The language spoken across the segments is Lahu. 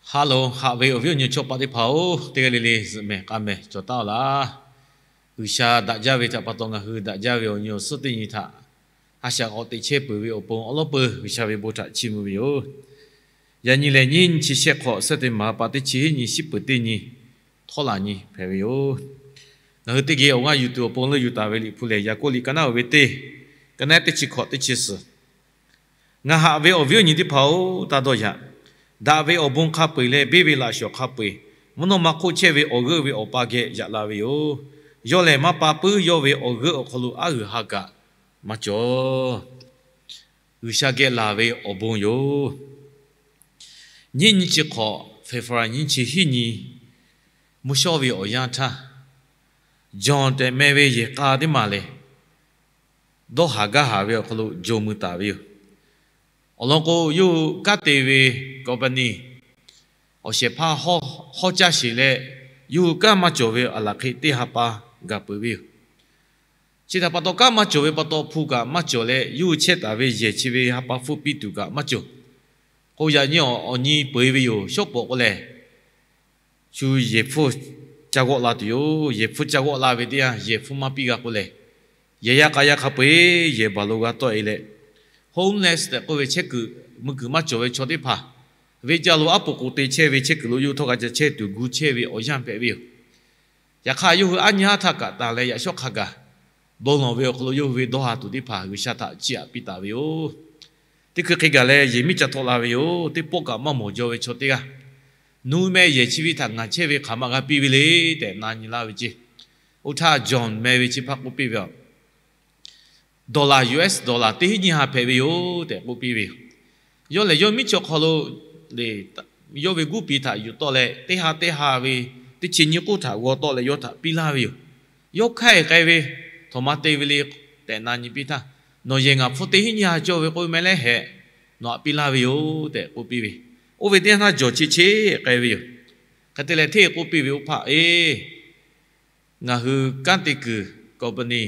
Ha loˬ, haꞈ ve awˬ viˉ awˬ nyi chaw paˍ teˇ hpaˍ-oˬ, teˇ g'aˇ le le zuhꞈ mehˍ k'a mehˍ cawˬ taˉ-oˬ laˇ. G'uiˬsha daꞈ jaˇ ve htaꞈ pa taw, ngaˬ hui daꞈ jaˇ ve awˬ nyi awˬ suhˉ teˇ nyi htaꞈ a shaꞈ k'awꞈ teꞈ chehˇ peuˬ ve awˬ pon awˉ lawˉ peuˬ G'uiˬsha ve bon htaꞈ chiˇ mvuh ve yoˬ. Yaꞈ nyi lehˬ, nyiˇ nyi chi shehˆ hk'awꞈ, September pa teˇ chi hiˉ nyi, shiˉ peuˬ teˇ nyi, htawˇ laˬ nyi hpehꞈ ve yoˬ. Ngaˬ hui teˇ geh awˬ g'aˇ yuˬ tuˬ awˬ pon leuˇ yuˬ taˍ ve Liꞈ hpu lehˬ, Yaˍkoˆ liꞈ ka naˉ uiˍ ve teˇ, ka naˉ teˇ chi hk'awꞈ teˇ chi suhˍ. Ngaˬ haꞈ ve awˬ viˉ awˬ nyi teˇ hpaˍ-oˬ, taˇ dawˇ yaꞈ. Daꞈ ve awˬ bon hk'a peu-eˬ leh beˇ ve laꞈ shawˍ hk'a peu-eˬ, mvuhˇ naw ma hk'oˆ chehˇ ve awˬ g'euˆ ve awˬ pa geh yaꞈ la ve yoˬ. Yawˇ lehˬ maˇ pa puiˉ, yawˇ ve awˬ g'euˆ awˬ hk'aw lo aˉ g'uiˬ ha kaꞈ maˇ cawˬ. G'uiˬsha geh laˬ ve awˬ bon yoˬ. Nyiˇ nyi chi hk'awꞈ, February nyiˇ chi hiˉ nyi, mvuhˇ shawˉ ve awˬ yanˇ htaˇ, John tehꞈ meh ve yehˬ k'a teˇ maˬ lehˬ, dawˇ haˍ gaˇ haˍ ve awˬ hk'aw lo jawˬ mui taˍ ve yoˬ. Awˬ lawn k'o, yawˇ hui kanˉ te ve company awˬ shehˍ hpaˇ hawˉ caˇ sheˍ leh, yawˇ hui kanˉ maˇ cawˬ ve aˬ laˬ hk'e teˇ ha pa gaˬ peuˬ ve yoˬ. Chi htaꞈ pa taw, kanˉ maˇ cawˬ ve pa taw hpu kaꞈ maˇ cawˬ leh, yawˇ hui chehˇ taˍ ve yehˬ chi ve ha pa hpfuhˇ piˇ tuˬ kaꞈ maˇ cawˬ. K'o, yaꞈ nyi awˬ nyi peu-eˬ ve yoˬ. Shawˉ pawˍ k'o lehˬ, shu yehˬ hpfuhˇ ca g'awˆ la tuˬ yoˬ. Yehˬ hpfuhˇ ca g'awˆ la ve teˇ yanˇ, yehˬ hpfuhˇ maˇ piˇ g'a k'o lehˬ, yehˬ yaˇ k'a yaˇ hk'a peu-eˬ yehˬ baˬ lo g'a tawˆ-e leh, homeless tehꞈ k'oˆ ve chehˇ kuiˬ mui kuiˬ maˇ cawˬ ve chaw teˇ hpaˍ, venˇ jaˇ lo aˉ poꞈ k'o te chehˇ ve chehˇ kuiˬ lo yawˇ hui htawˇ g'a ca chehˇ tuˬ gu chehˇ ve awˬ yanˇ hpehꞈ ve yoˬ. Yaꞈ hk'aˇ, yawˇ hui aˉ nyi haˉ htaˇ kaꞈ tanˬ leh yaꞈ shawˉ hk'a gaˬ bon lawˬ ve awˬ hk'aw lo yawˇ hui ve dawˇ ha tuˬ teˇ hpaˍ G'uiˬsha htaꞈ chiˇ aꞈ piˇ taˍ ve yoˬ. Teˇ hkui hk'e gaˬ leh, yehˬ miˉ ca htawˆ la ve yoˬ. Teˇ pawˆ kaꞈ maˇ mawˬ jaw ve chaw teˇ g'aˇ, Nuˇ meh yehˬ chi ve htaꞈ ngaˬ chehˇ ve hk'aˬ ma g'a piˇ ve le tehꞈ na nyi laˇ ve ceˇ. Oˇ htaˇ John meh ve chi hpaˇ k'oˆ piˇ ve, Dollar, U S dollar teˇ hinˉ nyiˇ ha hpehꞈ ve yoˬ tehꞈ k'oˆ piˇ ve yoˬ. Yawˇ lehˬ, yawˇ miˉ chaw hk'aw lo lehˬ, yawˇ ve guˇ piˍ htaꞈ yuˬ tawˆ leh, teˇ ha teˇ ha ve teˇ chi nyiˇ k'oˆ htaꞈ g'aw tawˆ leh yawˇ htaꞈ piˇ laˇ ve yoˬ. Yawˇ hkaiˇ k'ai ve, htawnˍ ma te ve le tehꞈ na nyi piˇ htaˇ, Nawˬ yehˬ ngaˬ hpfuhˇ teˇ hinˉ nyiˇ ha cawˇ ve k'oˆ ve meh lehˉ hehꞈ, nawˬ htaꞈ piˇ laˇ ve yoˬ tehꞈ k'oˆ piˇ ve. Oˇ ve teˇ yanˇ htaˇ John chi cheˇ k'ai ve yoˬ. Hk'e te leh, hteˇ k'oˆ piˇ ve, Oˇ hpaˆ-e, ngaˬ hui kanˉ te kuiˬ company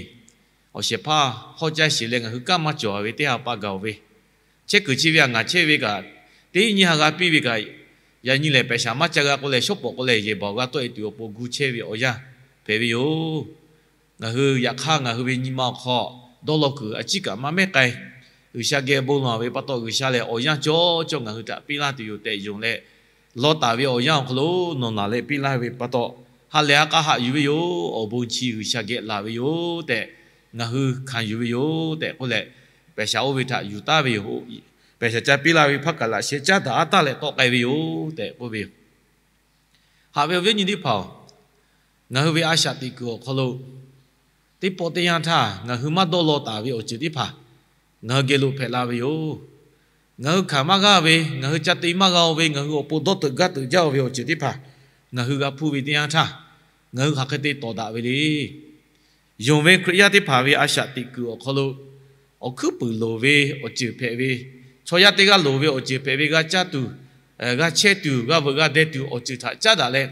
awˬ shehˍ hpaˇ hawˉ caˇ sheˍ leh, ngaˬ hui kanˉ maˇ cawˬ ve teˇ ha pa gaˬ-oˬ ve, chehˇ kuiˬ chi ve htaꞈ ngaˬ chehˇ ve kaꞈ, teˇ hinˉ nyiˇ ha g'a piˇ ve kaꞈ, yaꞈ nyi lehˬ pehˬ shaˍ maˇ ca g'a k'o lehˬ, shawˉ pawˍ k'o lehˬ yehˬ baˬ g'a tawˆ-e tuˬ awˬ pon gu chehˇ ve awˬ yanˇ hpehꞈ ve yoˬ. Ngaˬ hui yaꞈ hk'aˇ, ngaˬ hui ve nyi ma awˬ hk'aw dawˇ law kuiˬ a ciˉ kaꞈ maˇ mehˉ k'ai. G'uiˬsha geh bon lawˬ ve pa taw, G'uiˬsha lehˬ awˬ yanˇ cawˇ cawˇ ngaˬ hui htaꞈ piˇ laˇ tuˬ yoˬ tehꞈ yonˍ leh, lawˇ taˍ ve awˬ yanˇ awˬ hk'aw lo nawˬ naˬ leh piˇ laˇ ve pa taw, ha lehˬ ha k'a haꞈ yuˬ ve yoˬ. Awˬ bon chi G'uiˬsha geh laˬ ve yoˬ tehꞈ ngaˬ hui hkanˍ yuˬ ve yoˬ tehꞈ k'oˆ leh, pehˬ shaˍ oˇ ve htaꞈ yuˬ taˉ ve yoˬ. Pehˬ shaˍ ca piˇ laˇ ve hpaˇ kaꞈ laꞈ sheh caˉ daꞈ a taˇ leh tawˆ k'ai ve yoˬ tehꞈ k'oˆ ve yoˬ. Haꞈ ve awˬ viˉ awˬ nyi teˇ hpaˍ-oˬ, ngaˬ hui ve a shaꞈ teꞈ kuiˬ awˬ hk'aw lo teˇ pawˆ teˇ yanˇ htaˇ ngaˬ hui maˇ dawˇ law taˍ ve awˬ ceuˬ teˇ hpaˍ ngaˬ hui geh lo hpehꞈ la ve yoˬ. Ngaˬ hui hkanˍ maˇ g'aˇ ve, ngaˬ hui ca te maˇ g'a-o ve, ngaˬ hui awˬ pon dawˇ teuꞈ gaˇ teuꞈ jaˇ-o ve awˬ ceuˬ teˇ hpaˍ ngaˬ hui g'a hpuˇ ve teˇ yanˇ htaˇ, ngaˬ hui hk'aˬ hk'e te tawˍ daꞈ ve le. Yonˍ ve Hkriꞈ yaˇ teˇ hpaˍ ve a shaꞈ teꞈ kuiˬ awˬ hk'aw lo awˬ hkuiˉ puiˍ loˍ ve awˬ ceuˬ hpehꞈ ve, chaw yaˇ teˇ g'aˇ loˍ ve awˬ ceuˬ hpehꞈ ve, g'a caˇ tuˬ, g'a chehˇ tuˬ, g'a veuꞈ g'a deh tuˬ awˬ ceuˬ htaꞈ caˉ daꞈ leh,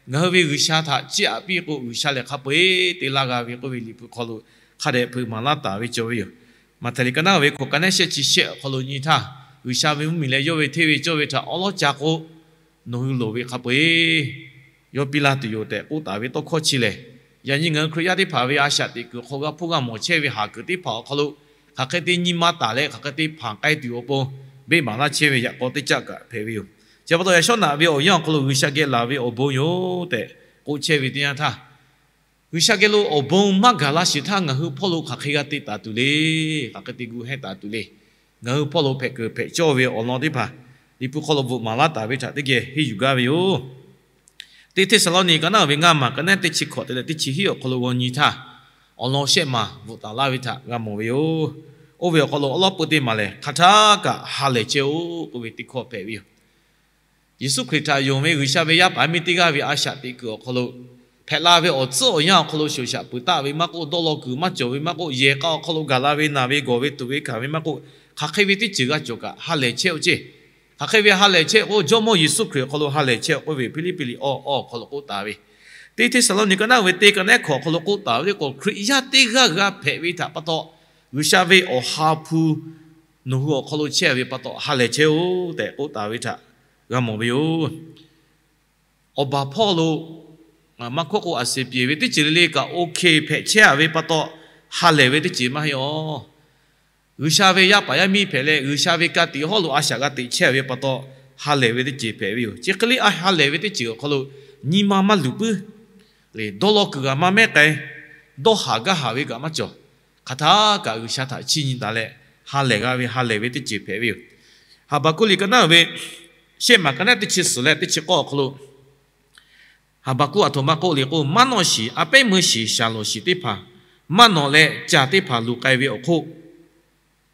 ngaˬ hui ve G'uiˬsha htaꞈ chiˇ aꞈ piˇ k'o, G'uiˬsha lehˬ hk'a peu-eˬ te laˇ g'a ve k'oˆ ve Liꞈ hpu hk'aw lo hk'a dehꞈ hpeuꞈ maˍ laˇ taˍ ve cawˬ ve yoˬ. Maꞈhtehˍ liꞈ ka naˉ ve hkawꞈ ka naˉ shehˆ chi shehˆ awˬ hk'aw lo nyi htaˇ, G'uiˬsha ve mvuhˇmiˬ leh yawˇ ve hteˇ ve cawˇ ve htaꞈ awˉ lawˉ ca k'o, nawˬ hui loˍ ve hk'a peu-eˬ yawˇ piˇ laˇ tuˬ yoˬ tehꞈ k'oˆ taˍ ve tawˇ hkawˇ chi lehˬ, yaꞈ nyi ngaˬ hui Hkriꞈ yaˇ teˇ hpaˍ ve a shaꞈ teꞈ kuiˬ hk'aw g'a hpuˇ g'a mawˬ chehˇ ve haˍ kuiˬ teˇ hpaˍ awˬ hk'aw lo hk'aˬ hk'e te nyi ma taˍ leh hk'aˬ hk'e te hpanˍ k'ai tuˬ awˬ pon beˆ maˍ laˇ chehˇ ve yaꞈ k'aw teˇ caˆ kaꞈ hpehꞈ ve yoˬ. Chi pa taw yaꞈ shawˉ naꞈ ve awˬ yanˇ awˬ hk'aw lo G'uiˬsha geh laˬ ve awˬ bon yoˬ tehꞈ k'oˆ chehˇ ve teˇ yanˇ htaˇ, G'uiˬsha geh lo awˬ bon maˇ gaˬ la sheˍ htaˇ ngaˬ hui hpawˇ lo hk'aˬ hk'e g'a te taˍ tuˬ le, hk'aˬ hk'e te gu hehˇ taˍ tuˬ le. Ngaˬ hui hpawˇ lo hpehꞈ kuiˬ hpehꞈ cawˇ ve awˬ lawn teˇ hpaˍ Liꞈ hpu hk'aw lo bvuhꞈ maˍ laˇ taˍ ve htaꞈ teˇ geh henˇ yuˬ gaˇ ve yoˬ. Teˇ Hteˇsaˍlawˇniˆ ka naˉ ve ngaˇ maˬ ka naˉ teˇ chi hkawꞈ te leh teˇ chi hiˉ awˬ hk'aw lo g'aw nyi htaˇ, awˬ lawn shehˆ maˬ bvuhꞈ taˍ laˇ ve htaꞈ g'a mawˬ ve yoˬ. Oˇ ve awˬ hk'aw lo awˉ lawˉ peu teˇ maˬ lehˬ, hk'aˬ htaˇ kaꞈ ha lehˬ chehˇ-oˆ k'oˆ ve teˇ hkawˇ hpehꞈ ve yoˬ. Yeˍsuˆ Hkriꞈ htaꞈ yonˍ ve G'uiˬsha ve yaˇ paˍ miˇ teˇ g'aˇ ve a shaꞈ teꞈ kuiˬ awˬ hk'aw lo, hpehꞈ la ve awˬ tcuhˉ awˬ yanˇ awˬ hk'aw lo shoˍ shaꞈ peuˬ taˆ ve maˇ k'oˆ, dawˇ law kuiˬ maˇ cawˬ ve maˇ k'oˆ, yehˬ k'a awˬ hk'aw lo gaˬ la ve naˬ ve gawˬ ve tuꞈ ve hkanˍ ve maˇ k'oˆ, hk'aˬ hk'e ve teˇ ceuˬ g'a cawˬ kaꞈ ha lehˬ chehˇ-oˆ ceˇ. Hk'aˬ hk'e ve ha lehˬ chehˇ k'o, Jawˇmawˇ Yeˍsuˆ Hkriꞈ awˬ hk'aw lo ha lehˬ chehˇ-oˆ k'oˆ ve Hpiˇliˇpiˆ liꞈ awˇ awˇ awˬ hk'aw lo k'oˆ taˍ ve, Teˇ Hteˇsaˍlawˇniˆ ka naˉ ve teˇ ka naˉ hkawꞈ awˬ hk'aw lo k'oˆ taˍ ve le k'o, Hkriꞈ yaˇ teˇ g'aˇ g'a hpehꞈ ve htaꞈ pa taw, G'uiˬsha ve awˬ ha hpu nawˬ hui awˬ hk'aw lo chehˇ ve pa taw ha lehˬ chehˇ-oˆ tehꞈ k'oˆ taˍ ve htaꞈ g'a mawˬ ve yoˬ. Awˬ baˬ hpawˇ lo maˇ hkawˇ k'o, aˬ seˍ pyeˬ ve teˇ ceuˬ le le kaꞈ oˇ hk'e hpehꞈ chehˇ a ve pa taw, ha lehˬ ve teˇ ceuˬ maˇ heˆ a. G'uiˬsha ve yaˇ paˍ yaˇ miˇ hpehꞈ leh, G'uiˬsha ve ka tiꞈ hawˉ lo a shaꞈ g'a teꞈ chehˇ ve pa taw, ha lehˬ ve teˇ ceuˬ hpehꞈ ve yoˬ. Chi hk'e le a ha lehˬ ve teˇ ceuˬ awˬ hk'aw lo, nyi ma maˇ luˬ puiˉ le, dawˇ law kuiˬ g'aꞈ maˇ mehˉ k'ai, dawˇ haˍ gaˇ haˍ ve kaꞈ maˇ cawˬ. Hk'aˬ htaˇ kaꞈ G'uiˬsha htaꞈ chiˇ nyi taˍ leh, ha lehˬ g'a ve, ha lehˬ ve teˇ ceuˬ hpehꞈ ve yoˬ. Haˍbaˍkuˆ liꞈ ka naˉ ve, shehˆ maˬ ka naˉ teˇ chi suhˍ leh teˇ chi k'awˇ awˬ hk'aw lo, Haˍbaˍkuˆ aˬ htoꞈ ma k'oˆ le k'o, maˇ nawˆ shiˍ, a pehˉ meuˇ shiˍ shaˍlonˍ shiˍ teˇ hpaˍ maˇ nawꞈ leh, caˬ teˇ hpaˍ luˬ k'ai ve awˬ hk'oˆ,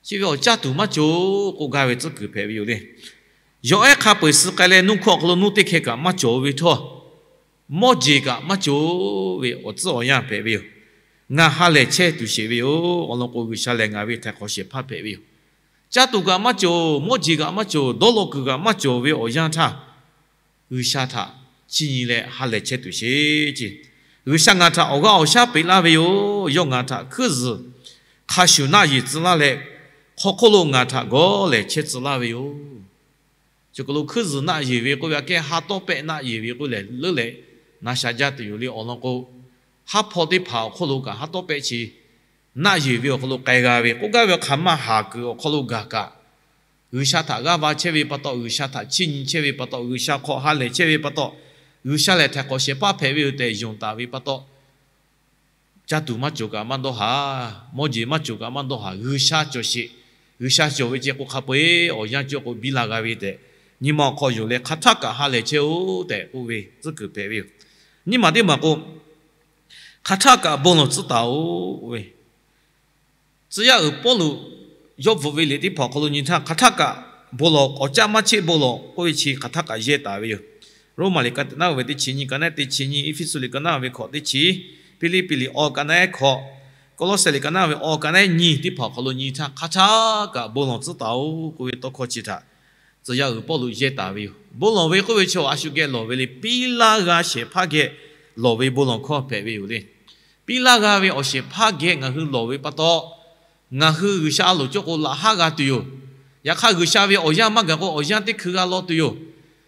chi ve awˬ caˇ tuˬ maˇ cawˬ k'oˆ gaˇ ve tcuhˉ kuiˬ hpehꞈ ve yoˬ le. Yawˬ ehˉ hk'a peu-eˬ suh k'ai leh, nuˇ hkawˇ awˬ hk'aw lo nuˇ teˇ hkeh kaꞈ maˇ cawˬ ve htawˇ, mawˇ jeˬ kaꞈ maˇ cawˬ ve awˬ tcuhˉ awˬ yanˇ hpehꞈ ve yoˬ. Ngaˬ ha lehˬ chehˇ tuˬ sheˍ ve yoˬ. Awˬ lawn k'o, G'uiˬsha lehˬ ngaˬ ve htaiˍ hk'awꞈ shehˍ hpaˇ hpehꞈ ve yoˬ. Caˇ tuˬ kaꞈ maˇ cawˬ, mawˇ jeˬ kaꞈ maˇ cawˬ, dawˇ law kuiˬ kaꞈ maˇ cawˬ ve awˬ yanˇ htaˇ, G'uiˬsha htaꞈ chiˇ nyi leh ha lehˬ chehˇ tuˬ sheˍ ce. G'uiˬsha ngaˬ htaꞈ awˬ g'aˇ awˬ shaˉ peꞈ laˇ ve yoˬ. Yawˇ ngaˬ htaꞈ hkuiˉ zuhˬ hk'a shuˍ naˆ yeˬ tcuh laˇ leh, hk'aw hk'oˆ lo ngaˬ htaꞈ gawˇ lehˬ chehˇ tcuh laˇ ve yoˬ. Chi hk'aw lo hkuiˉ zuhˬ naˆ yeˬ ve k'oˆ ve aꞈ kehˉ ha tawˇ pehˆ naˆ yeˬ ve k'oˆ lehˬ leuˉ leh na sha jaˇ tuˬ yoˬ le. Awˬ lawn k'o, haˉ hpawˇ teˇ hpaˍ awˬ hk'oˆ lo kaꞈ ha tawˇ pehˆ chi naˆ yeˬ ve awˬ hk'aw lo k'ai g'a ve k'oˆ gaˇ ve awˬ hk'aˬ maˇ haˍ kuiˬ awˬ hk'aw lo gaˬ kaꞈ, G'uiˬsha htaꞈ g'aˇ va chehˇ ve pa taw, G'uiˬsha htaꞈ chiˇ nyi chehˇ ve pa taw, G'uiˬsha hk'aw ha lehˬ chehˇ ve pa taw, G'uiˬsha lehˬ htaiˍ hk'awꞈ shehˍ hpaˇ hpehꞈ ve yoˬ tehꞈ yonˍ taˍ ve pa taw, caˇ tuˬ maˇ cawˬ kaꞈ maˇ dawˇ haˍ, mawˇ jeˬ maˇ cawˬ kaꞈ maˇ dawˇ haˍ, G'uiˬsha cawˬ sheˍ. G'uiˬsha cawˬ ve ceh k'o, hk'a peu-eˬ awˬ yanˇ cawˇ k'o biˇ la g'a ve tehꞈ, nyi ma awˬ hk'aw yonˍ leh hk'aˬ htaˇ kaꞈ ha lehˬ chehˇ-oˆ tehꞈ k'oˆ ve tcuhˉ kuiˬ hpehꞈ ve yoˬ. Nyiˇ maˬ teˇ maˬ k'o, hk'aˬ htaˇ kaꞈ bon lawˬ tcuhˉ taˍ-oꞈ ve, tcuh yaˇ uiˍ Pawˇluꞈ yawˇ bvuhꞈ ve liꞈ teˇ hpaˍ awˬ hk'aw lo nyi htaˇ, hk'aˬ htaˇ kaꞈ bon lawˬ, awˬ caˆ maˇ cheˆ bon lawˬ k'oˆ ve chi hk'aˬ htaˇ kaꞈ yehˇ taˍ ve yoˬ. Roˉmaꞈ liꞈ ka naˉ ve teˇ chi nyiˇ, ka naˉ teˇ chi nyiˇ, Eˇfeˇsuꞈ liꞈ ka naˉ ve hkawꞈ teˇ chi, Hpiˇliˇpiˆ liꞈ awˬ ka naˉ hkawꞈ, Kawˇlawˇsehꞈ liꞈ ka naˉ ve awˬ ka naˉ nyiˇ teˇ hpaˍ awˬ hk'aw lo nyi htaˇ, hk'aˬ htaˇ kaꞈ bon lawˬ tcuhˉ taˍ-oꞈ k'oˆ ve tawˇ hkawˇ chi htaꞈ tcuh yaˇ uiˍ Pawˇluꞈ yehˇ taˍ ve yoˬ. Bon lawˬ ve k'oˆ ve chaw a shu geh lawˬ ve le, piˇ laˇ g'a shehˍ hpaˇ geh lawˬ ve bon lawˬ hkawˇ hpehꞈ ve yoˬ le. Piˇ laˇ g'a ve awˬ shehˍ hpaˇ geh ngaˬ hui lawˬ ve pa taw, ngaˬ hui G'uiˬsha a loˍ cawˇ k'o laꞈ haˉ g'a tuˬ yoˬ. Yaꞈ hk'aˇ, G'uiˬsha ve awˬ yanˇ maˇ gaˬ k'o, awˬ yanˇ teˇ hkui g'a law tuˬ yoˬ.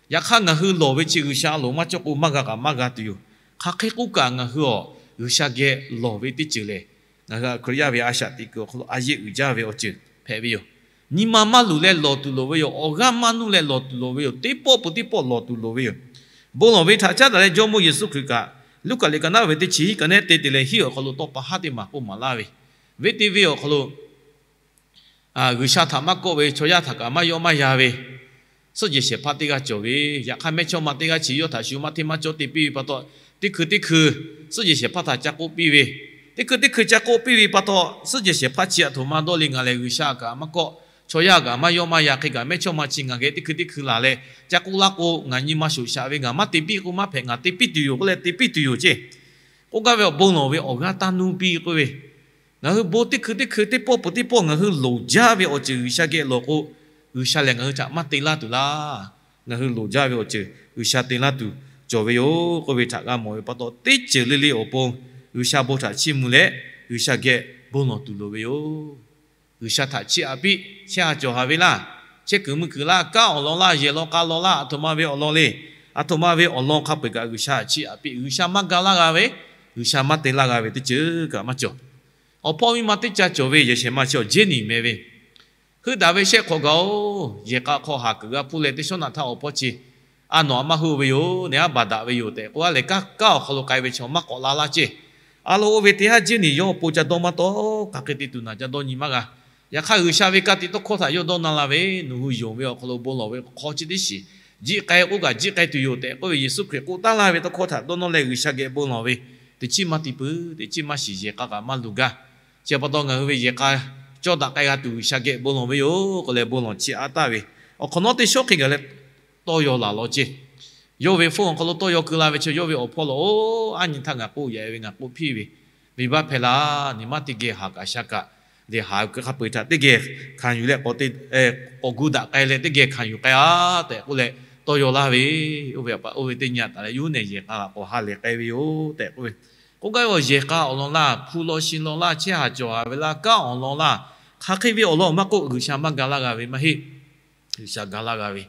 Yaꞈ hk'aˇ, ngaˬ hui lawˬ ve chi G'uiˬsha a loˍ maˇ cawˇ k'o maˇ g'a kaꞈ maˇ g'a tuˬ yoˬ. Hk'aˬ hk'e k'oˆ kaꞈ, ngaˬ hui awˬ G'uiˬsha geh lawˬ ve teˇ ceuˬ lehˬ, ngaˬ hui Hkriꞈ yaˇ ve a shaꞈ teꞈ kuiˬ awˬ hk'aw lo a yeˆ uiˍ jaˇ ve awˬ ceuˬ hpehꞈ ve yoˬ. Nyi ma maˇ luˬ leh lawˬ tuˬ loˍ ve yoˬ. Awˬ g'aˇ maˇ nuˇ leh lawˬ tuˬ loˍ ve yoˬ. Teˇ pawˆ peuˬ teˇ pawˆ lawˬ tuˬ loˍ ve yoˬ. Bon lawˬ ve htaꞈ caˉ daꞈ leh Jawˇmawˇ Yeˍsuˆ Hkriꞈ kaꞈ, Luˉkaꞈ liꞈ ka naˉ ve teˇ chi hiˉ ka naˉ te te leh hiˉ awˬ hk'aw lo tawˇ pa haˉ teˇ maˬ k'oˆ maˍ laˇ ve, venˇ teˇ venˇ awˬ hk'aw lo G'uiˬsha htaꞈ maˇ kawˆ ve, chaw yaˇ htaꞈ kaꞈ maˇ yawˆ maˇ yan ve, suhˆ jehˬ shehˍ hpaˇ teˇ g'aˇ cawˬ ve, yaꞈ hk'aˇ mehˇchawˇma teˇ g'aˇ chi yawˇ htaꞈ shu maˇ hteˇ maˇ cawˇ te piˇ ve pa taw, teˇ hkui teˇ hkui suhˆ jehˬ shehˍ hpaˇ htaꞈ ca k'oˆ piˇ ve, teˇ hkui teˇ hkui ca k'oˆ piˇ ve pa taw, suhˆ jehˬ shehˍ hpaˇ chi aˬ htoꞈ ma dawˇ le, ngaˬ lehˬ G'uiˬsha kaꞈ maˇ kawˆ, chaw yaˇ kaꞈ maˇ yawˆ maˇ yan hk'e kaꞈ, mehˇchawˇma chi ngaˬ geh teˇ hkui teˇ hkui laˬ leh ca k'oˆ laˇ k'o, ngaˬ nyi ma shoꞈ shaꞈ ve, ngaˬ maˇ te piˇ k'o maˇ hpehꞈ, ngaˬ te piˇ tuˬ yoˬ k'oˆ leh te piˇ tuˬ yoˬ ceˇ. K'oˆ gaˇ ve awˬ bon lawˬ ve awˬ g'aˇ taˇ nuˇ piˇ k'oˆ ve, ngaˬ hui bon teˇ hkui teˇ hkui teˇ pawˆ peuˬ teˇ pawˆ ngaˬ hui loˍ jaˇ ve awˬ ceuˬ G'uiˬsha geh lawˬ k'o, G'uiˬsha lehˬ ngaˬ hui htaꞈ maˇ te laˇ tuˬ laˇ. Ngaˬ hui loˍ jaˇ ve awˬ ceuˬ G'uiˬsha te laˇ tuˬ cawˬ ve yoˬ k'oˆ ve htaꞈ g'a mawˬ ve pa taw, teˇ ceuˬ le le awˬ pon G'uiˬsha bon htaꞈ chiˇ mvuh leh G'uiˬsha geh bon lawˬ tuˬ loˍ ve yoˬ. G'uiˬsha htaꞈ chiˇ aꞈ piˇ, chehˇ ha cawˬ haˍ ve laˇ, chehˇ kuiˬ mui kuiˬ laˇ, kanˉ awˬ lawn laˇ, yehˬ lawn k'a lawn laˇ, aˬ htoꞈ ma ve awˬ lawn le, aˬ htoꞈ ma ve awˬ lawn hk'a peu-eˬ kaꞈ G'uiˬsha htaꞈ chiˇ aꞈ piˇ. G'uiˬsha maˇ ga laˇ g'a ve, G'uiˬsha maˇ te laˇ g'a ve teˇ ceuˬ kaꞈ maˇ cawˬ. Awˬ hpawˇ miˇ ma teˇ ca cawˬ ve yehˬ shehˍ ma chi awˬ Jawˇnanˍ mehˍ ve, heuˆ daꞈ ve shehˆ hk'awꞈ gaˬ-oˬ, yehˬ k'a hk'aw haˍ kuiˬ g'a hpuˇ leh teˇ shawˉ naꞈ htaˇ awˬ hpawˇ chi a nawˬ a maˇ heuˆ ve yoˬ, neˇ aˉ baˬ daꞈ ve yoˬ tehꞈ k'oˆ a leh, kanˉ awˬ hk'aw lo k'ai ve chaw maˇ k'awꞈ la laˇ ceˇ. A lo oˇ ve teˇ haˉ Jawˇnanˍ yawˇ awˬ pon ca dawˇ maˇ tawˆ, hk'aˬ hk'e te tuˬ naˬ ca dawˇ nyi maˇ g'a. Yaꞈ hk'aˇ, G'uiˬsha ve ka tiꞈ tawˇ hkawˇ htaꞈ yawˇ dawˇ na la ve, nawˬ hui yonˍ ve awˬ hk'aw lo bon lawˬ ve hk'aw chi teˇ shiˍ, jiˆ k'ai k'oˆ kaꞈ jiˆ k'ai tuˬ yoˬ tehꞈ k'oˆ ve, Yeˍsuˆ Hkriꞈ k'oˆ taˉ laˇ ve tawˇ hkawˇ htaꞈ dawˇ nawˇ leh G'uiˬsha geh bon lawˬ ve, teˇ chiˉ maˇ te peuˬ, teˇ chiˉ maˇ shiˍ, yehˬ k'a kaꞈ maˇ luˬ gaˇ. Chi pa taw ngaˬ hui ve yehˬ k'a cawˇ daꞈ k'ai g'a tuˬ G'uiˬsha geh bon lawˬ ve yoˬ k'oˆ leh bon lawˬ chiˇ aꞈ taˍ ve, awˬ hk'awꞈ nawˉ teˇ shawˉ hk'e gaˬ leh tawˇ yaw laˬ law ceˇ. Yawˇ ve phone awˬ hk'aw lo tawˇ yaw keu la ve chi, yawˇ ve awˬ hpawˇ lo, oˇ, aˉ nyi htaˇ ngaˬ k'oˆ yaꞈ ve, ngaˬ k'oˆ piˇ ve, venˇbaˆ hpehˇ laˇ, neˇ maˇ teˇ geh haˍ kaꞈ sha kaꞈ, leh haˍ ve hk'a peu-eˬ htaꞈ teˇ geh hkanˍ yuˬ leh k'awꞈ te, k'awꞈ gu daꞈ k'ai leh teˇ geh hkanˍ yuˬ k'ai-a tehꞈ k'oˆ leh tawˇ yaw laˇ ve, oˇ ve a pa oˇ ve teˇ nyi taˍ leh yuˇ nehˬ yehˬ k'a g'aꞈ k'awꞈ ha lehˬ k'ai ve yoˬ tehꞈ k'oˆ ve. K'oˆ gaˇ ve awˬ yehˬ k'a awˬ lawn laˇ, hpu law shi law laˇ, chehˇ haˍ cawˬ haˍ ve laˇ, kanˉ awˬ lawn laˇ, hk'aˬ hk'e ve awˬ lawn maˇ k'oˆ, G'uiˬsha maˇ ga laˇ g'a ve maˇ heˆ. G'uiˬsha ga laˇ g'a ve,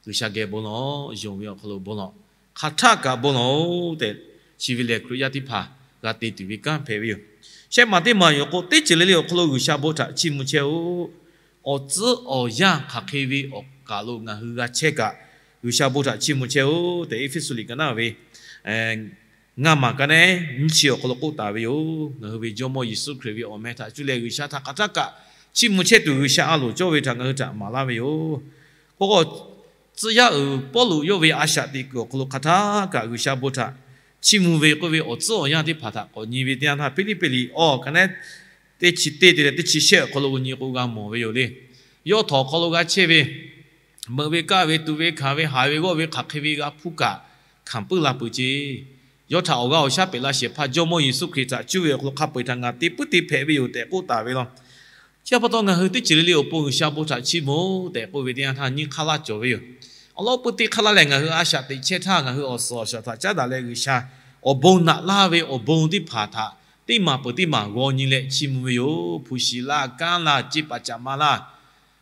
G'uiˬsha geh bon lawˬ, yonˍ ve awˬ hk'aw lo bon lawˬ, hk'aˬ htaˆ kaꞈ bon lawˬ-oˬ tehꞈ, chi ve lehˬ Hkriꞈ yaˇ teˇ hpaˍ g'a te tuˬ ve kanˉ hpehꞈ ve yoˬ. Shehˆ maˬ teˇ maˬ yoˬ k'o, teˇ ceuˬ le le awˬ hk'aw lo G'uiˬsha bon htaꞈ chiˇ mvuh chehˇ-oˆ. Awˬ tcuhˉ awˬ yanˇ hk'aˬ hk'e ve awˬ kaˬ lo ngaˬ hui g'a chehˇ kaꞈ, G'uiˬsha bon htaꞈ chiˇ mvuh chehˇ-oˆ tehꞈ, Eˇfeˇsuꞈ liꞈ ka naˉ ve ngaˇ maˬ ka nehˉ nyiˇ chi awˬ hk'aw lo k'oˆ taˍ ve yoˬ. Ngaˬ hui ve Jawˇmawˇ Yeˍsuˆ Hkriꞈ ve awˬ meh htaꞈ cuˇ leh G'uiˬsha htaꞈ hk'aˬ htaˆ kaꞈ chiˇ mvuh chehˇ tuˬ, G'uiˬsha a loˍ cawˇ ve htaꞈ ngaˬ hui htaꞈ maˍ laˇ ve yoˬ. K'o, tcuh yaˇ uiˍ Pawˇluꞈ yawˇ ve a shaꞈ teꞈ kuiˬ awˬ hk'aw lo hk'aˬ htaˆ kaꞈ G'uiˬsha bon htaꞈ chiˇ mvuh ve k'oˆ ve awˬ tcuhˉ awˬ yanˇ teˇ hpaˍ htaꞈ k'awꞈ nyi ve teˇ yanˇ htaˇ, Hpiˇliˇpiˆ liꞈ awˬ ka nehˉ teˇ chi teˇ te leh teˇ chi shehˆ awˬ hk'aw lo nyi k'o g'a mawˬ ve yoˬ le. Yawˇ htawnˍ awˬ hk'aw lo g'a chehˇ ve, meuꞈ ve kaˇ ve, tuꞈ ve hkanˍ ve, haˍ ve g'awˇ ve, hk'aˬ hk'e ve g'a hpuˇ kaꞈ hkanˍ puiˉ la peuˬ ce. Yawˇ htaꞈ awˬ g'aˇ awˬ shaˉ pehꞈ la shehˍ hpaˇ Jawˇmawˇ Yeˍsuˆ Hkriꞈ htaꞈ cuˇ ve awˬ hk'aw lo hk'a peu-eˬ htaꞈ ngaˬ te puiˉ te hpehꞈ ve yoˬ tehꞈ k'oˆ taˍ ve law. Chi pa taw ngaˬ hui teˇ ceuˬ le le awˬ pon G'uiˬsha bon htaꞈ chiˇ mvuh tehꞈ k'oˆ ve teˇ yanˇ htaˇ nyiˇ hk'aˇ laˇ cawˬ ve yoˬ. Awˬ lawn pui teˇ hk'aˇ laˇ lehˬ, ngaˬ hui a shaꞈ teꞈ chehˇ htaˇ ngaˬ hui awˬ suhˍ awˬ shaˍ htaꞈ caˉ daꞈ leh G'uiˬsha awˬ bon naꞈ laˇ ve awˬ bon teˇ hpaˍ htaꞈ teˇ maˬ peuˬ teˇ maˬ g'aw nyi leh chiˇ mvuh ve yoˬ. Hpu shiˍ laˇ, kanˉ laˇ, ceˇ paˍ caꞈ ma laˇ,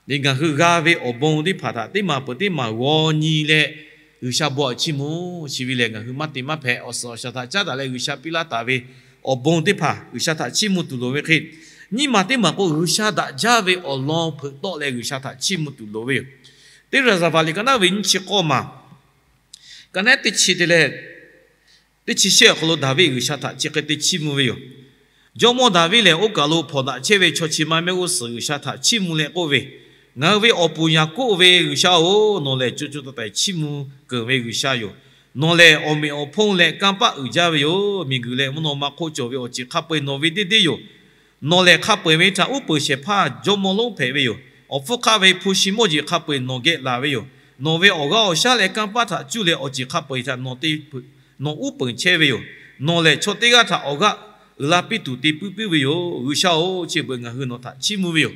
le ngaˬ hui g'a ve awˬ bon teˇ hpaˍ htaꞈ teˇ maˬ peuˬ teˇ maˬ g'aw nyi leh G'uiˬsha bon htaꞈ chiˇ mvuh. Chi ve lehˬ ngaˬ hui maˇ te maˇ hpehꞈ, awˬ suhˍ awˬ shaˍ htaꞈ caˉ daꞈ leh G'uiˬsha piˇ laˇ taˍ ve awˬ bon teˇ hpaˍ G'uiˬsha htaꞈ chiˇ mvuh tuˬ loˍ ve hk'e, nyiˇ maˬ teˇ maˬ k'o G'uiˬsha daꞈ jaˇ ve awˬ lawn hpeuꞈ tawˆ leh G'uiˬsha htaꞈ chiˇ mvuh tuˬ loˍ ve yoˬ. Teˇ raˍzaˍvaˍ liꞈ ka naˉ ve nyiˇ chi k'awˇ maˬ ka nehˉ teˇ chi te leh teˇ chi shehˆ awˬ hk'aw lo Daˍviˆ G'uiˬsha htaꞈ chi hk'e te chiˇ mvuh ve yoˬ. Jawˇmawˇ Daˍviˆ lehˬ, oˇ kaˬ lo hpawnˬ daꞈ chehˇ ve chaw chi ma mehˆ g'uˇ suhˍ G'uiˬsha htaꞈ chiˇ mvuh leh k'oˆ ve, Ngaˬ hui ve awˬ puˍ Yaˍkoˆ ve G'uiˬsha-oˬ, nawˬ lehˬ co co taiˍ taiˍ chiˇ mvuh keunˍ ve G'uiˬsha yoˬ. Nawˬ lehˬ awˬ meꞈ awˬ hponˇ leh kanˇ paˆ uiˍ jaˇ ve yoˬ. Miˬguiˬ leh mvuhˇ naw ma hk'oˆ cawˬ ve awˬ ceuˬ hk'a peu-eˬ nawˬ ve deˇ deˇ yoˬ. Nawˬ lehˬ hk'a peu-eˬ ve htaꞈ uˉ peunˍ shehˍ hpaˇ jawˇmawˇ lonˉ hpehꞈ ve yoˬ. Awˬ hpfuhˇ hk'aˆ ve hpu shi mawˇ jeˬ hk'a peu-eˬ nawˬ geh laˬ ve yoˬ. Nawˬ ve awˬ g'aˇ awˬ shaˉ leh kanˇ paˆ htaꞈ cuˇ leh awˬ ceuˬ hk'a peu-eˬ htaꞈ nawˬ uˉ peunˍ chehˇ ve yoˬ. Nawˬ lehˬ chaw teˇ g'aˇ htaꞈ awˬ g'aˇ uiˍ la piˇ tuˬ te puiˉ puiˉ ve yoˬ. G'uiˬsha-oˬ, chi beuꞈ ngaˬ hui nawˬ htaꞈ chiˇ mvuh ve yoˬ.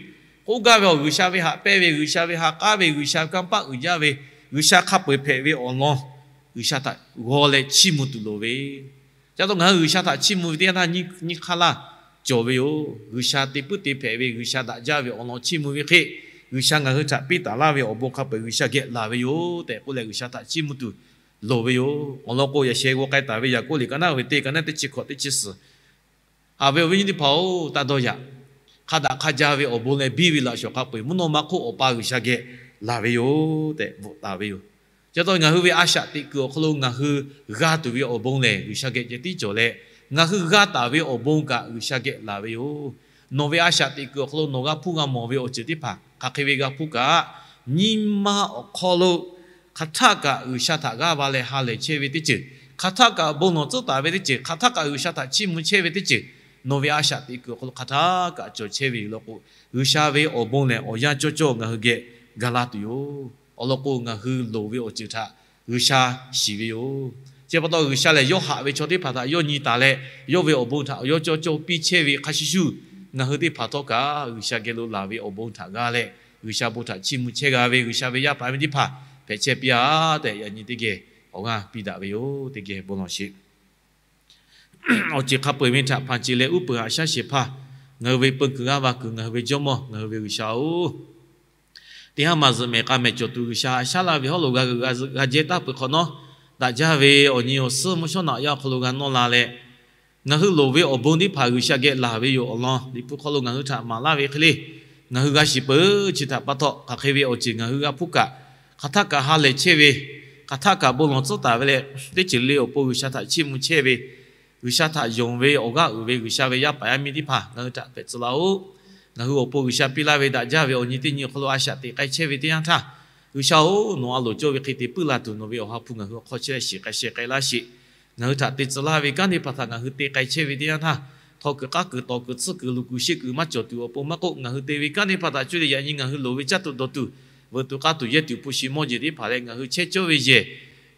K'oˆ gaˇ ve awˬ G'uiˬsha ve haꞈ pehnˇ ve, G'uiˬsha ve ha k'aˉ ve, G'uiˬsha ve kanˇ paˆ uiˍ jaˇ ve, G'uiˬsha hk'a peu-eˬ hpehꞈ ve awˬ lawn G'uiˬsha htaꞈ g'aw leh chiˇ mvuh tuˬ loˍ ve, ca taw ngaˬ hui G'uiˬsha htaꞈ chiˇ mvuh ve teˇ yanˇ htaˇ nyiˇ hk'aˇ laˇ cawˬ ve yoˬ. G'uiˬsha te puiˉ te hpehꞈ ve, G'uiˬsha daꞈ jaˇ ve awˬ lawn chiˇ mvuh ve hk'e, G'uiˬsha ngaˬ hui htaꞈ piˇ taˍ laˇ ve awˬ bon hk'a peu-eˬ G'uiˬsha geh laˬ ve yoˬ tehꞈ k'oˆ leh G'uiˬsha htaꞈ chiˇ mvuh tuˬ loˍ ve yoˬ. Awˬ lawn k'o, yaꞈ sheh g'aw k'ai taˍ ve Yaˍkoˆ liꞈ ka naˉ ve teˇ ka naˉ teˇ chi hkawꞈ teˇ chi suhˍ, haꞈ ve awˬ viˉ nyi teˇ hpaˍ-oˬ, taˇ dawˇ yaꞈ. Hk'a daꞈ hk'a jaˇ ve awˬ bon leh biˇ ve laꞈ shawˍ hk'a peu-eˬ mvuhˇ naw ma hk'oˆ Awˬ pa G'uiˬsha geh laˬ ve yoˬ tehꞈ bvuhꞈ taˍ ve yoˬ. Ca taw ngaˬ hui ve a shaꞈ teꞈ kuiˬ awˬ hk'aw lo ngaˬ hui g'a tuˬ ve awˬ bon lehˬ, G'uiˬsha geh ceh tiˉ cawˬ leh, ngaˬ hui g'a taˍ ve awˬ bon kaꞈ G'uiˬsha geh laˬ ve yoˬ. Nawˬ ve a shaꞈ teꞈ kuiˬ awˬ hk'aw lo nawˬ g'a hpuˇ g'a mawˬ ve awˬ ceuˬ teˇ hpaˍ hk'aˬ hk'e ve g'a hpuˇ kaꞈ, nyi ma awˬ hk'aw lo hk'aˬ htaˆ kaꞈ G'uiˬsha htaꞈ g'aˇ va leh ha lehˬ chehˇ ve teˇ ceuˬ, hk'aˬ htaˆ kaꞈ bon lawˬ tcuhˉ taˍ ve teˇ ceuˬ, hk'aˬ htaˆ kaꞈ G'uiˬsha htaꞈ chiˇ mvuh chehˇ ve teˇ ceuˬ, nawˬ ve a shaꞈ teꞈ kuiˬ awˬ hk'aw lo hk'aˬ htaˆ kaꞈ cawˬ chehˇ ve yoˬ law k'o, G'uiˬsha ve awˬ bon lehˬ awˬ yanˇ cawˇ cawˇ ngaˬ hui geh ga laˇ tuˬ yoˬ. Awˬ lawn k'o, ngaˬ hui loˍ ve awˬ ceuˬ htaꞈ G'uiˬsha shiˍ ve yoˬ. Chi pa taw G'uiˬsha lehˬ, yawˇ haꞈ ve chaw teˇ hpaˍ htaꞈ yawˇ nyi taˍ leh, yawˇ ve awˬ bon htaꞈ awˬ yawˇ cawˇ cawˇ piˇ chehˇ ve hk'a shuˍ shuˍ, ngaˬ hui teˇ hpaˍ htawˇ kaꞈ G'uiˬsha geh lo laˬ ve awˬ bon htaꞈ g'a leh, G'uiˬsha bon htaꞈ chiˇ mvuh chehˇ g'a ve G'uiˬsha ve yaˇ paˍ yaˇ miˇ teˇ hpaˍ hpehꞈ chehˇ piˇ-a tehꞈ, yaꞈ nyi teˇ geh awˬ g'aˇ piˇ daꞈ ve yoˬ. Teˇ geh bon lawˬ sheˍ. Awˬ ceuˬ hk'a peu-eˬ ve htaꞈ hpanˍ ceˬ leh uˉ peunˍ haꞈ shaˉ shehˍ hpaˇ, ngaˬ hui ve peu kuiˬ g'aˇ va kuiˬ ngaˬ hui ve Jawˇmawˇ ngaˬ hui ve G'uiˬsha-oˬ, teˇ haˉ maˬ zuhꞈ mehˍ k'a mehˍ cawˬ tuˬ G'uiˬsha haꞈ shaˉ laˇ ve hawˉ lo g'a g'euꞈ g'a jehˇ taˇ peuˬ hk'awꞈ nawˉ, daꞈ jaˇ ve awˬ nyi awˬ suhˉ mvuhˇ shawˉ naꞈ yaˇ awˬ hk'aw lo g'a nawˇ la leh, ngaˬ hui loˍ ve awˬ bon teˇ hpaˍ G'uiˬsha geh laˬ ve yoˬ. Awˬ lawn Liꞈ hpu hk'aw lo ngaˬ hui htaꞈ maˍ laˇ ve hk'e le, ngaˬ hui g'a shiˍ peuˬ chi htaꞈ pa taw, hk'aˬ hk'e ve awˬ ceuˬ ngaˬ hui g'a hpuˇ kaꞈ, hk'aˬ htaˆ kaꞈ ha lehˬ chehˇ ve, hk'aˬ htaˆ kaꞈ bon lawˬ tcuhˉ taˍ ve leh, teˇ ceuˬ le awˬ pon G'uiˬsha htaꞈ chiˇ mvuh chehˇ ve, G'uiˬsha htaꞈ yonˍ ve awˬ g'aˇ uiˍ ve G'uiˬsha ve yaˇ paˍ yaˇ miˇ teˇ hpaˍ ngaˬ hui htaꞈ hpehꞈ tcuh laˇ-oˆ. Ngaˬ hui awˬ pon G'uiˬsha piˇ laˇ ve daꞈ jaˇ ve awˬ nyi teˇ nyi awˬ hk'aw lo a shaꞈ teꞈ k'ai chehˇ ve teˇ yanˇ htaˇ, G'uiˬsha-oˬ, nawˬ a loˍ cawˇ ve hk'e te puiˉ la tuˬ nawˬ ve Awˬ ha hpu ngaˬ hui awˬ hk'aw chehˇ leh shiˍ k'ai sheh k'ai laˇ sheˍ. Ngaˬ hui htaꞈ te tcuh laˇ ve kanˉ teˇ hpaˍ htaꞈ ngaˬ hui te k'ai chehˇ ve teˇ yanˇ htaˇ, htaw kuiˬ k'aˉ kuiˬ tawˍ kuiˬ tsuhˇ kuiˬ luˬ kuiˬ sheˆ kuiˬ maˇ cawˬ tuˬ awˬ pon maˇ k'oˆ, ngaˬ hui te ve kanˉ teˇ hpaˍ htaꞈ cuˇ leh yaꞈ nyi ngaˬ hui loˍ ve caˇ tuˬ dawˬ tuˬ, veuꞈ tuˬ k'aˇ tuˬ yehˇ tuˬ hpu shi mawˇ jeˬ teˇ hpaˍ leh ngaˬ hui chehˇ cawˇ ve yehˬ,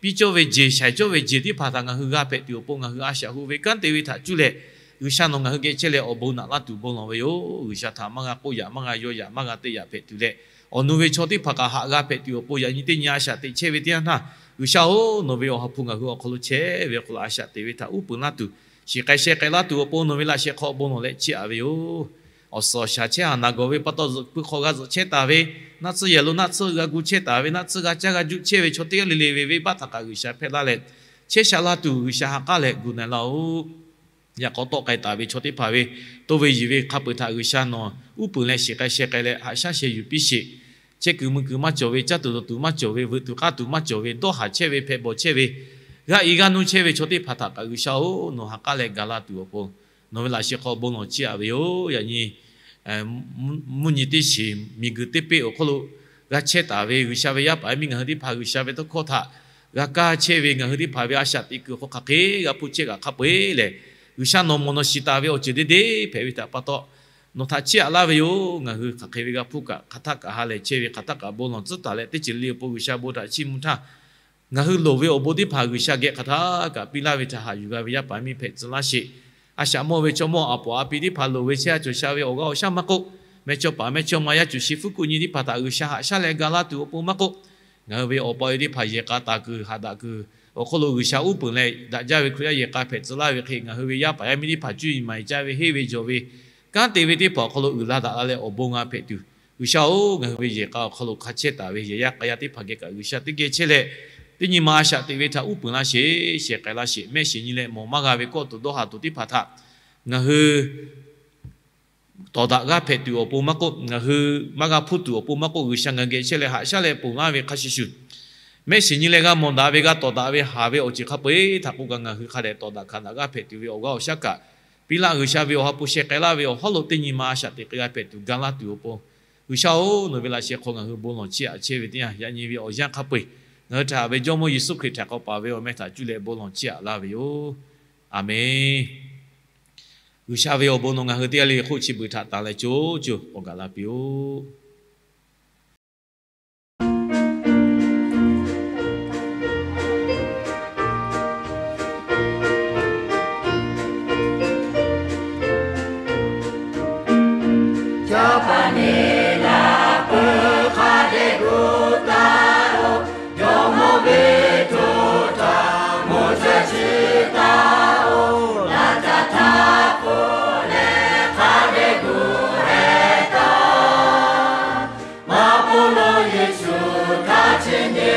piˇ cawˇ ve jeˬ, shaiˍ cawˇ ve jeˬ teˇ hpaˍ htaꞈ ngaˬ hui g'a hpehꞈ tuˬ awˬ pon ngaˬ hui a shaꞈ hu ve kanˉ te ve htaꞈ cuˇ leh, G'uiˬsha nawˬ ngaˬ hui geh chehˇ leh awˬ bon naꞈ laˇ tuˬ bon lawˬ ve yoˬ. G'uiˬsha htaꞈ maˇ g'a k'oˆ yaꞈ, maˇ g'a yaw yaꞈ, maˇ g'a te yaꞈ hpehꞈ tuˬ leh, awˬ nu ve chaw teˇ hpaˍ kaꞈ haꞈ g'a hpehꞈ tuˬ awˬ pon yaꞈ nyi teˇ nyi a shaꞈ teꞈ chehˇ ve teˇ yanˇ htaˇ, G'uiˬsha-oˬ, nawˬ ve Awˬ ha hpu ngaˬ hui awˬ hk'aw lo chehˇ ve awˬ hk'aw lo a shaꞈ teꞈ ve htaꞈ uˉ peunˍ laˇ tuˬ, shiˍ k'ai sheh k'ai laˇ tuˬ awˬ pon nawˬ ve laꞈ sheh hk'aw bon lawˬ leh chiˇ aꞈ ve yoˬ. Awˬ suhˍ awˬ shaˍ chehˇ haˍ naˬ gawˬ ve pa taw, zuhꞈ puiˉ hk'aw g'a zuhꞈ chehˇ taˍ ve, naˆ tsuhˇ yehˬ lo naˆ tsuhˇ g'a gu chehˇ taˍ ve, naˆ tsuhˇ g'a caˇ g'a juˆ chehˇ ve chaw teˇ g'aˇ le le ve venˇ baˆ htaꞈ kaꞈ G'uiˬsha hpehˇ laˇ leh, chehˇ sha la tuˬ G'uiˬsha ha k'aˉ leh gu na laˇ-oˆ. Yaꞈ k'aw tawˆ k'ai taˍ ve chaw teˇ hpaˍ ve, to ve yiˬ ve hk'a peu-eˬ htaꞈ G'uiˬsha nawˬ uˉ peunˍ leh shiˍ k'ai sheh k'ai leh haꞈ shaˉ sheh yuˬ piˇ sheˍ. Chehˇ kuiˬ mui kuiˬ maˇ cawˬ ve, caˇ tuˬ dawˬ tuˬ maˇ cawˬ ve, veuꞈ tuˬ k'aˇ tuˬ maˇ cawˬ ve, dawˇ haˍ chehˇ ve, hpehꞈ bawˬ chehˇ ve, g'aˇ i g'aˇ nuˇ chehˇ ve chaw teˇ hpaˍ htaꞈ kaꞈ G'uiˬsha-oˬ, nawˬ ha k'aˉ leh ga laˇ tuˬ awˬ pon nawˬ ve laꞈ sheh hk'aw bon lawˬ chiˇ aꞈ ve yoˬ. Yaꞈ nyi mvuhˇ nyi teˇ shiˍ miˬguiˬ teˇ peˆ awˬ hk'oˆ lo g'a chehˇ taˍ ve G'uiˬsha ve yaˇ paˍ yaˇ miˇ ngaˬ hui teˇ hpaˍ G'uiˬsha ve tawˇ hkawˇ htaꞈ g'a kaˇ chehˇ ve, ngaˬ hui teˇ hpaˍ ve a shaꞈ teꞈ kuiˬ hk'aw hk'aˬ hk'e g'a hpuˇ chehˇ kaꞈ hk'a peu-eˬ lehˬ, G'uiˬsha nawˬ mawˬ nawˬ shiˍ taˍ ve awˬ ceuˬ deˇ deˇ hpehꞈ ve htaꞈ pa taw, nawˬ htaꞈ chiˇ aꞈ laˇ ve yoˬ. Ngaˬ hui hk'aˬ hk'e ve g'a hpuˇ kaꞈ hk'aˬ htaˆ kaꞈ ha lehˬ chehˇ ve hk'aˬ htaˆ kaꞈ bon lawˬ tcuhˉ taˍ leh, teˇ ceuˬ le le awˬ pon G'uiˬsha bon htaꞈ chiˇ mvuh htaˇ, ngaˬ hui loˍ ve awˬ bon teˇ hpaˍ G'uiˬsha geh hk'aˬ htaˆ kaꞈ piˇ laˇ ve htaꞈ haꞈ yuˬ g'a ve yaˇ paˍ yaˇ miˇ hpehꞈ tcuh laˇ sheˍ. A shaꞈ mawˇ ve chaw mawˇ aˬ poˍ a pi teˇ hpaˍ loˍ ve chehˇ a cawˬ sha ve awˬ g'aˇ awˬ shaˉ maˇ k'oˆ, mehˇchawˇ paˍ mehˇchawˇma yaˇ cuˬ shi fuˉ kuˆ nyi teˇ hpaˍ htaꞈ G'uiˬsha haꞈ shaˉ leh ga laˇ tuˬ awˬ pon maˇ k'oˆ, ngaˬ hui ve awˬ pa e teˇ hpaˍ yehˬ k'a taˍ kuiˬ haꞈ daꞈ kuiˬ awˬ hk'oˆ lo G'uiˬsha uˉ peunˍ leh daꞈ jaˇ ve Hkriꞈ yaˇ yehˬ k'a hpehꞈ tcuh laˇ ve hk'e, ngaˬ hui ve yaˇ paˍ yaˇ miˇ teˇ hpaˍ cuˇ yiˍ maˍ yiˍ caˇ ve, henˇ ve jawˬ ve, kanˉ te ve teˇ hpaˍ awˬ hk'aw lo uiˍ la daꞈ la leh awˬ bon g'a hpehꞈ tuˬ, G'uiˬsha-oˬ, ngaˬ hui ve yehˬ k'a awˬ hk'aw lo hk'a chehˇ taˍ ve yehˬ yaˇ k'a yaˇ teˇ hpaˍ geh kaꞈ G'uiˬsha teˇ geh chehˇ leh, teˇ nyi ma a shaꞈ teꞈ ve htaꞈ uˉ peunˍ laˇ sheˍ, shehˍ k'ai laˇ sheˍ. Mehˆ shiˍ nyi leh mawˬ maˇ g'a ve kawˆ tuˬ dawˇ haˍ tuˬ teˇ hpaˍ htaꞈ ngaˬ hui tawˍ daꞈ g'aˇ hpehꞈ tuˬ awˬ pon maˇ k'oˆ, ngaˬ hui maˇ g'a hpuˇ tuˬ awˬ pon maˇ k'oˆ, G'uiˬsha ngaˬ hui geh chehˇ leh haꞈ shaˉ leh ponˬ laˇ ve hk'a shuˍ shuˍ, mehˆ shiˍ nyi leh g'a mawˬ daꞈ ve g'a tawˍ daꞈ ve haˍ ve awˬ ceuˬ hk'a peu-eˬ htaꞈ k'oˆ kaꞈ ngaˬ hui hk'a dehꞈ tawˍ daꞈ hkanˍ daꞈ g'aˇ hpehꞈ tuˬ ve awˬ g'aˇ awˬ shaˉ kaꞈ piˇ laˇ. G'uiˬsha ve awˬ ha hpu sheh k'ai laˇ ve awˬ hawˉ lo teˇ nyi ma a shaꞈ teꞈ k'ai g'a hpehꞈ tuˬ ga laˇ tuˬ awˬ pon, G'uiˬsha-oˬ, nawˬ ve laꞈ sheh hk'aw ngaˬ hui bon lawˬ chiˇ aꞈ chehˇ ve teˇ yanˇ, yaꞈ nyi ve awˬ yanˇ hk'a peu-eˬ ngaˬ hui htaꞈ ve Jawˇmawˇ Yeˍsuˆ Hkriꞈ htaꞈ k'awꞈ paˍ ve awˬ meh htaꞈ cuˇ leh bon lawˬ chiˇ aꞈ laˇ ve yoˬ. Aˬmenˍ. G'uiˬsha ve awˬ bon nawˬ ngaˬ hui teˇ g'aˇ le le hk'oˆ chi beuꞈ htaꞈ tanˬ leh co co k'awꞈ gaˬ la piˇ-oˆ. Ca pa ne la peuˬ hk'a dehꞈ gu taˍ-oˬ, jawˇmawˇ ve co htaꞈ mawˬ ca chi taˍ-oˬ, laˇ ca htaˇ k'oˆ leh hk'a dehꞈ gu heh taˍ. Maˇ paw lo Yeˍsuˆ htaꞈ chi nyi